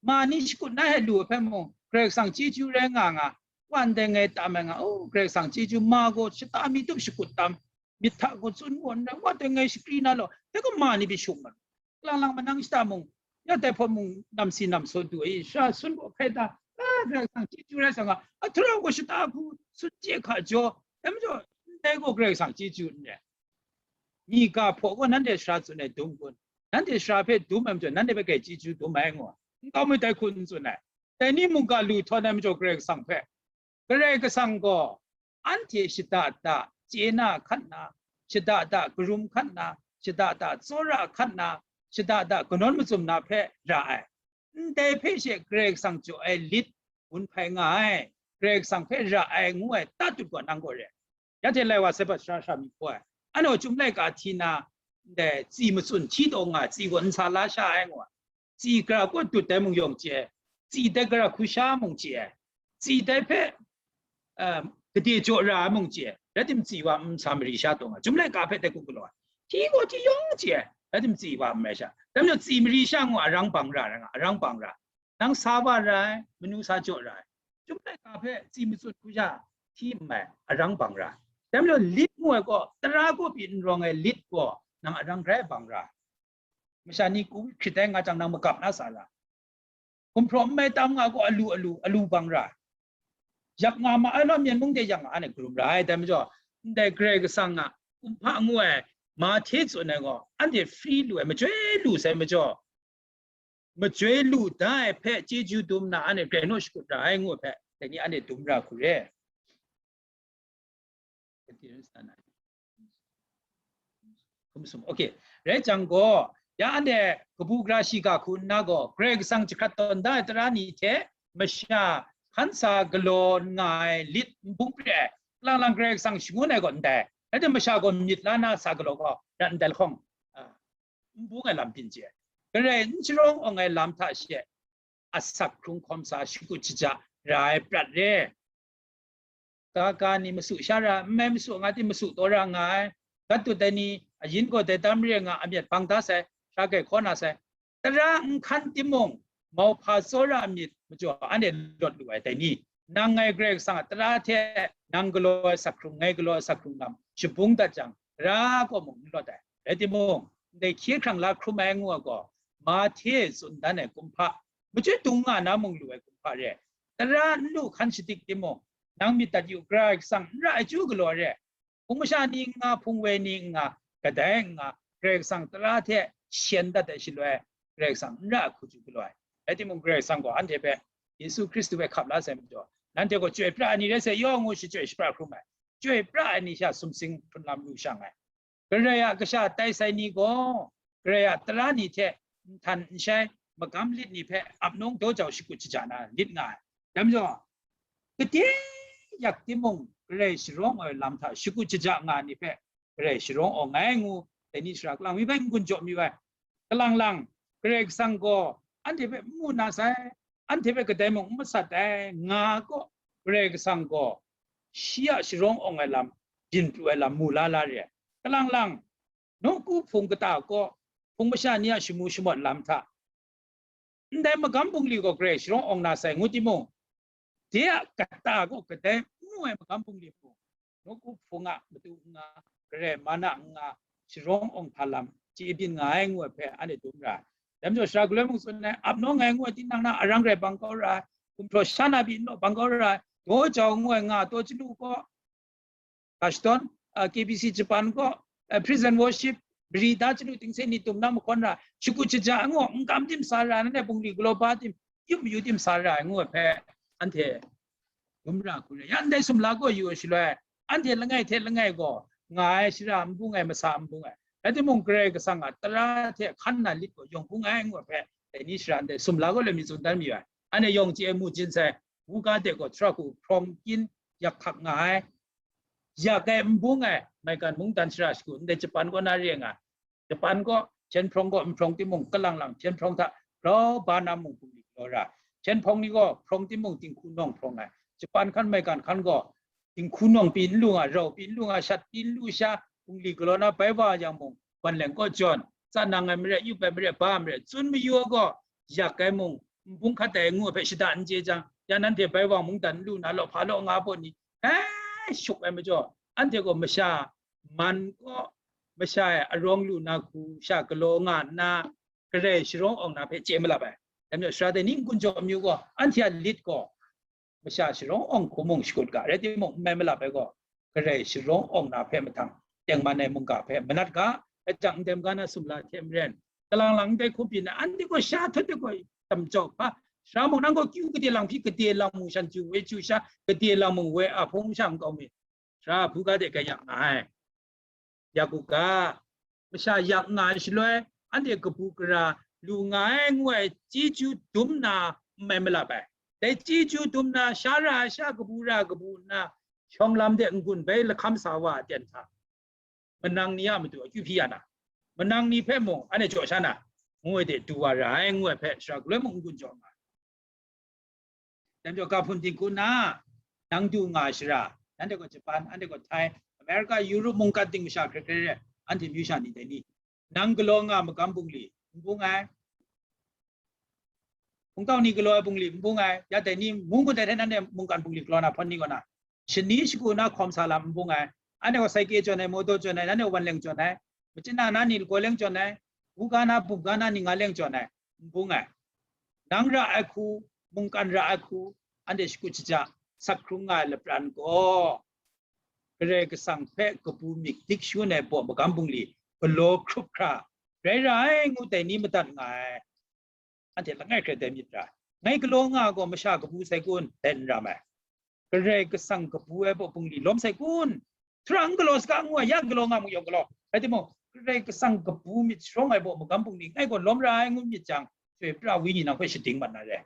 Ma ni shakut na he lu ai hpe mung, Karai Kasang chyeju rai nga nga. Wa ndai ngai tam ai nga, oh, Karai Kasang chyeju, ma gaw shata mi tup shakut tam, myit hta gaw tsun gaw n rai, wa dai ngai shakri na law, dai gaw ma ni pyi shung ma lu. Lang lang manang shata mung, ya dai hpawt mung namsi namsaw du ai, sha sun gaw hkai ta, a, Karai Kasang chyeju rai sa nga, a, htarau gaw shata hku sun chye hka jaw, dai majaw, ndai gaw Karai Kasang chyeju n rai. Mika hpaw gaw nanhte sara tsun ai dum kun, nanhte sara hpe dum ai majaw, nanhte hpe grai chyeju dum ai ngu, n kau mi dai hku n tsun ai. Dai ni mungga lu htawn ai majaw Karai Kasang hpe, Karai Kasang gaw anhte shada da chye na hkan na, shada da karum hkan na, shada da tsawra hkan na, shada da kanawn mazum na hpe ra ai. Ndai hpe she Karai Kasang jaw ai lit gun hpai nga ai, Karai Kasang hpe ra ai ngu ai tatut gaw nang gaw re. Ya hte lai wa Sabbath sara sara mi hpaw ai, anhte chyum laika hti na, ndai tsi matsun hti taw nga ai, tsi gaw n sa la sha ai ngu ai. Tsi gara kaw dut dai mung yawng chye ai, tsi dai gara hku sha mung chye ai, tsi dai hpe, um, gade jaw ra ai mung chye ai, rai timung tsi wa n sa mari sha taw nga ai, chyum laika hpe dai hku galaw ai, hti gaw hti yawng chye ai, rai timung tsi wa n mai sha, dai majaw tsi mari sha ngu arang bang ra, ra nga, arang bang ra, nang sa wa ra ai, manu sa jaw ra ai, chyum laika hpe tsi matsun hku sha hti n mai, arang bang ra ai. Dai majaw lit ngu ai gaw, tara kaw pyi n rawng ai lit gaw, nang arang grai bang ra ai. Masha ni ku hkrit ai nga jang nang magap na sa ra. Gumhpraw n mai tam nga gaw alu, alu, alu bang ra. Yak nga ma ai law, myen mung de yak nga ai ni karum ra ai. Dai majaw, ndai Karai Kasang a kumhpa ngu ai, Mahte tsun ai gaw, anhte free lu ai, machyoi lu sai majaw, machyoi lu da ai hpe chyeju dum na, anhte grai naw shakut ra ai ngu ai hpe, dai ni anhte dum ra hku re. Hkum sum. Okay. Rai jang gaw, ya anhte kabu gara shiga hku nna gaw, Karai Kasang jahkrat tawn da ai tara ni hte masha hkan sa galaw nga ai lit n bung pre ai, lang lang Karai Kasang shangun ai gaw ndai. Rai tim masha gaw myit la na sa galaw gaw, rat ndai lahkawng, a, n bung ai lam byin chye ai. Karai n sharawng awng ai lam hta she, asak hkrung hkawm sa shakut shaja ra ai prat re. Ga ga ni masu sha ra, n mai masu nga tim masu taw ra nga ai. Gat dut ai ni, ayin gaw dai tam re nga, amyat bang da sai, sha gai hkaw na sai. Tara n hkan timung, mauhpa tsawra myit majaw, anhte lawt lu ai dai ni? Nang ngai Karai Kasang a tara hte nang galaw ai sak hkrung, ngai galaw ai sak hkrung lam shabung dat jang, tara kaw mung n lawt ai. Rai timung, ndai hkye hkrang la hkrum ai ngu ai gaw, Mahte tsun dan ai kumhpa, machyoi dung nga na mung lu ai kumhpa re ai. Tara n lu hkan shadik timung, nang myit dat yu, Karai Kasang n ra ai chyu galaw re ai. Hpung masha ni n nga, hpung woi ni n nga, kadai n nga, Karai Kasang tara hte shen dat ai shaloi, Karai Kasang n ra ai hku chyu galaw ai. Rai timung, Karai Kasang gaw anhte hpe, Yesu Hkristu hpe hkap la sai majaw, nanhte gaw chyoi pra ai ni rai sai, yaw ngu shachyoi shapra hkrum ai. Chyoi pra ai ni sha sumsing hkrun lam lu shang ai. Karai a kasha tai sai ni gaw, Karai a tara ni hte nhtan n shai, magam lit ni hpe ap nawng daw jau shakut shaja na lit nga ai. Dai majaw, gade yak timung, Karai sharawng ai lam hta shakut shaja nga ai ni hpe, Karai sharawng awng ai ngu, dai ni sara kalang mi bai n-gun jaw mayu ai. Kalang lang, Karai Kasang gaw anhte hpe n mu na sai, anhte hpe kadai mung n masat ai, nga gaw, Karai Kasang gaw shi a sharawng awng ai lam, byin pru ai lam mu la la re ai. Kalang lang, nawku hpung kata kaw, hpung masha ni a shamu shamawt lam hta, ndai magam bungli gaw Karai sharawng awng na sai ngu timung, de a kata gaw kadai n mu ai magam bungli hpung, nawku hpung a matu n nga, Karai man a n nga, sharawng awng hpa lam chye byin nga ai ngu ai hpe anhte dum ra ai. Dai majaw, sara galoi mung tsun ai, ap nawng ai ngu ai tinang na arang rai bang kau ra ai, gumhpraw sha na pyi n law bang kau ra ai, daw jau ngu ai nga taw chyalu gaw, Kashton, uh, K B C Japan gaw, uh, praise and worship, mari da chyalu tingse ni tum na mahkawn ra, shakut shaja ai ngu, n kam tim sa ra, nanhte bungli galaw ba tim, yup mayu tim sa ra ai ngu ai hpe, anhte dum ra hku re. Ya ndai sumla gaw yu ai shaloi, anhte langai hte langai gaw, nga ai shara n bung ai, masa n bung ai. Rai timung, Karai Kasang a tara hte hkan na lit gaw yawng bung ai ngu ai hpe, dai ni shara ndai sumla gaw loi mi tsun dan mayu ai. Anhte yawng chye ai mu jin sai, buga de gaw htra hku hprawng kyin yak hkak nga ai, yak ai n bung ai, maigan mungdan shara shagu ndai Japan kaw na re nga, Japan gaw hpyen hprawng gaw n hprawng timung, kalang lang hpyen hprawng hta grau ba na mung bungli galaw ra, hpyen hprawng ni gaw hprawng timung dinghku nawng hprawng ai, Japan hkan maigan hkan gaw dinghku nawng pyi n lu nga, rau pyi n lu nga, shat pyi n lu sha, bungli galaw na bai wa yang mung, wan leng kaw jawn, tsa nang ai marai, yup ai marai, ba ai marai, tsun mayu ai gaw, yak ai mung, n bung hkat ai ngu ai hpe shada n chye jang, ya nanhte bai wa mungdan n lu na law, hpa law nga pawt ni, ai, shuk ai majaw, anhte gaw masha man kaw, masha e arawng lu na hku sha galaw nga nna, Karai sharawng awng na hpe chye malap ai. Dai majaw, sara dai ni n-gun jaw amyu gaw, anhte a lit gaw, masha sharawng awng hku mung shakut ga, rai timung, n mai malap ai gaw, Karai sharawng awng na hpe mahtang, tengman ai mungga hpe manat ga, rai jang, ndai mungga na sumla hte maren, kalang lang ndai hku byin ai, anhte gaw sha htet de gaw, tam jau hpa, sara mung nang gaw kyu gade lang hpyi, gade lang mung shan chyu woi chyu sha, gade lang mung woi a hpung sha nkau mi, sara buga de gai yak nga ai. Yak u ga, masha yak nga ai shaloi, anhte kabu gara lu nga ai ngu ai chyeju dum na n mai malap ai. Dai chyeju dum na, sha ra ai sha, kabu ra ai kabu nna, shawng lam de n-gun bai lahkam sa wa a ten hta, manang ni a matu akyu hpyi ya na, manang ni hpe mung anhte jaw sha na, ngu ai de du wa ra ai, ngu ai hpe sara galoi mung n-gun jaw nga ai. Dai majaw, ga hpun dinghku na, nang du nga ai shara, nanhte gaw Japan, anhte gaw Thai, America, Europe mungkan ting masha hkrai hkrai re, anhte myu sha ni dai ni, nang galaw nga magam bungli n bung ai, hpungtau ni galaw ai bungli n bung ai, ya dai ni, mung hku dai hte nanhte mungkan bungli galaw na hpawn ni kaw na, shani shagu na hkawm sa lam n bung ai, anhte gaw saike jawn ai, moto jawn ai, nanhte gaw wan leng jawn ai, machyin na na ni lagaw leng jawn ai, buga na, bumga na ni nga leng jawn ai, n bung ai. nang ra ai hku, mungkan ra ai hku, anhte shakut shaja sat hkrung nga ai lapran gaw, Karai Kasang hpe kabu myit dik shangun ai baw magam bungli galaw hkrup hkra, rai ra ai ngu dai ni madat nga ai. Anhte langai hkrai dai myit ra. Ngai galaw nga gaw masha kabu sai kun, dai n ram ai. Karai Kasang kabu ai baw bungli lawm sai kun? Htura n galaw saga ngu ai, ya galaw nga mu yawng galaw. Rai timung, Karai Kasang kabu myit sharawng ai baw magam bungli ngai gaw lawm ra ai ngu myit jang, Chyoi pra Wenyi nang hpe shading mat na re.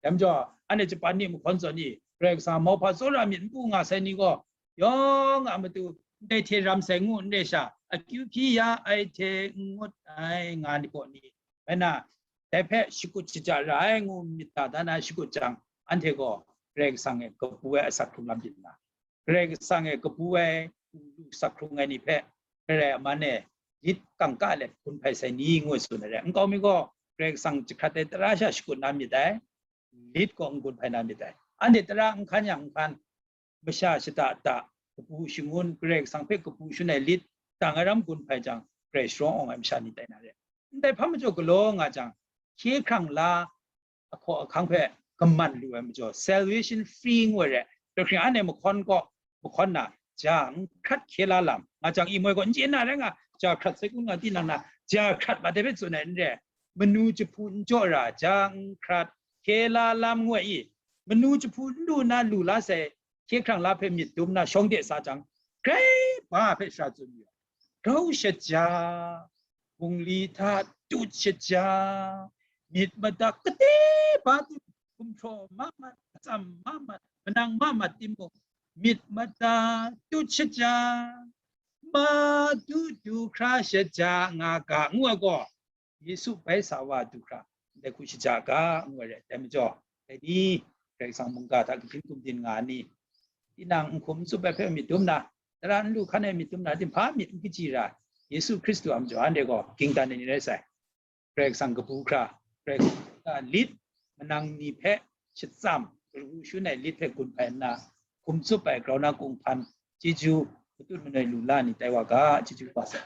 Dai majaw, anhte Japan ni mahkawn zawn ni, Karai Kasang mauhpa tsawra myit n pu nga sai ni gaw, yawng a matu, ndai hte ram sai ngu n re sha, akyu hpyi ya ai hte n ngut ai nga ni gaw ni, bai na, dai hpe shakut shaja ra ai ngu myit da da na shakut jang, anhte gaw Karai Kasang e kabu ai asak hkrum lam byin nna, Karai Kasang e kabu ai, lu sak hkrung ai ni hpe, Karai a man e lit kangka let gun hpai sai ni ngu tsun ai re. Nkau mi gaw, Karai Kasang jahkrat ai tara sha shakut na myit dai, lit gaw n gun hpai na myit dai. Anhte tara n hkan yang n hkan, masha shada da, kabu shangun, Karai Kasang hpe kabu shangun ai lit, dang ai ram gun hpai jang, Karai sharawng awng ai masha ni tai na re. Ndai hpa majaw galaw nga jang, hkye hkrang la, ahkaw ahkang hpe kaman lu ai majaw, salvation free ngu ai re. Dai hkring anhte mahkawn kaw, mahkawn na, ja n hkrat hkye la lam nga jang, imoi gaw n chye na rai nga, ja hkrat sai kun nga tinang na, ja hkrat mat ai hpe tsun ai n re. Manu jahpu n jaw ra, ja n hkrat hkye la lam ngu ai i, manu jahpu n lu na lu la sai, hkye hkrang la hpe myit dum na shawng de sa jang, grai ba hpe shara tsun yu ai. Grau shaja, bungli hta tut shaja, myit madat kade ba tim, gumhpraw ma mat, atsam ma mat, manang ma mat timung, myit madat tut shaja, ma du du hkra shaja nga ga ngu ai gaw, Yesu bai sa wa du hkra, ndai hku shaja ga ngu ai re. Dai majaw, dai ni, Karai Kasang mungga hta kabyin gumdin nga ai ni, tinang n hkum n tsup ai hpe myit dum na, tara n lu hkan ai myit dum na, tinghpa myit n kaji ra, Yesu Hkristu a majaw anhte gaw ging dan ai ni rai sai. Karai Kasang kabu hkra, Karai Kasang a lit, manang ni hpe shatsam, kabu shangun ai lit hpe gun hpai nna, hkum tsup ai grau na kunghpan, chyeju, matut manoi lu la ni tai wa ga, chyeju kaba sai.